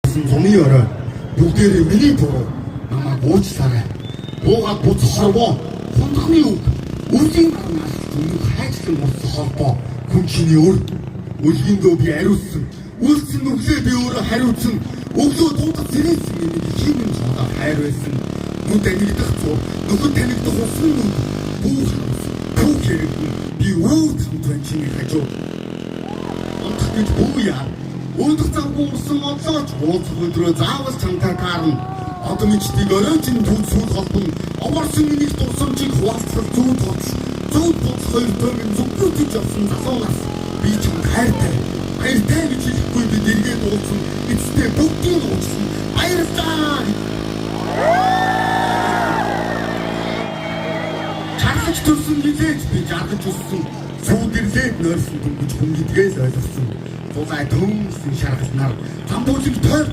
явсан зуны орой бүгдээрээ миний буруу намайг уучлаарай. Буугаад буц хорвоо хундахны үг өвлийн гарнаас өмнөх хайчлан урсан холбоо хүн чиний өр өлгийндөө би ариутсан үлдсэн нүглээ би өөрөө хариуцсан өглөө дуудах зэрэгсэн миний хин цоодоо хайр байсан нүд анигдах зур нөхөд танигдах усан нүд бүү хаус бүү хэрэг би үүд хамт байна чиний хажуу унтах гэж бүү яа. Үүдэх завгүй урсан одлооч уулзах өдрөө заавал чамтай таарна. Одоо мэдтийг оройн түүд сүүл холбон овоорсон миний дурсамжийг хуваалцах зүүд бодол зүүд бодол хоёр томин зүггүүтэж явсан залуу нас би чамд хайртай баяртай гэж хэлэхгүй бид эргээд уулзсан эцэстээ бүгдийг уучлсан баярлалаа. Чаргаж төрсөн гэлээж би жаргаж өссөн. Сүүдэрлээд нойрсон дөнгөж хүн гэдгээс ойлгосон. Зулай төмсөн шаргалнаар замбуулыг тойр